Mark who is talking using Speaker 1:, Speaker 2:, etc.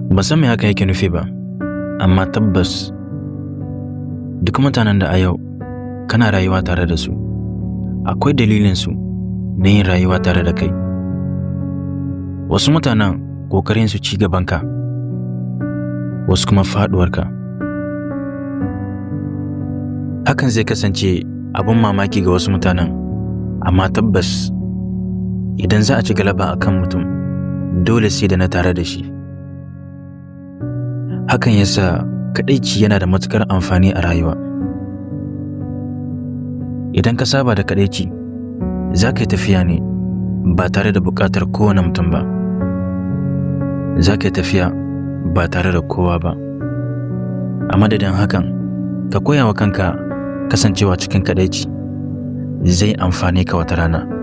Speaker 1: Ban san me haka yake nufi ba, amma tabbas duk mutanen da a yau kana rayuwa tare da su, akwai dalilinsu na yin rayuwa tare da kai. Wasu mutanen ƙoƙarin su ci gabanka, wasu kuma faɗuwarka. Hakan zai kasance abin mamaki ga wasu mutanen, amma tabbas idan za a ci galaba a kan mutum, dole sai da na tare da shi. Hakan ya sa kaɗaici yana da matuƙar amfani a rayuwa. Idan ka saba da kaɗaici, za ka yi tafiya ne ba tare da buƙatar kowane mutum ba. Za ka yi tafiya ba tare da kowa ba. A madadin hakan, ka koya wa kanka kasancewa cikin kaɗaici, zai amfane ka wata rana.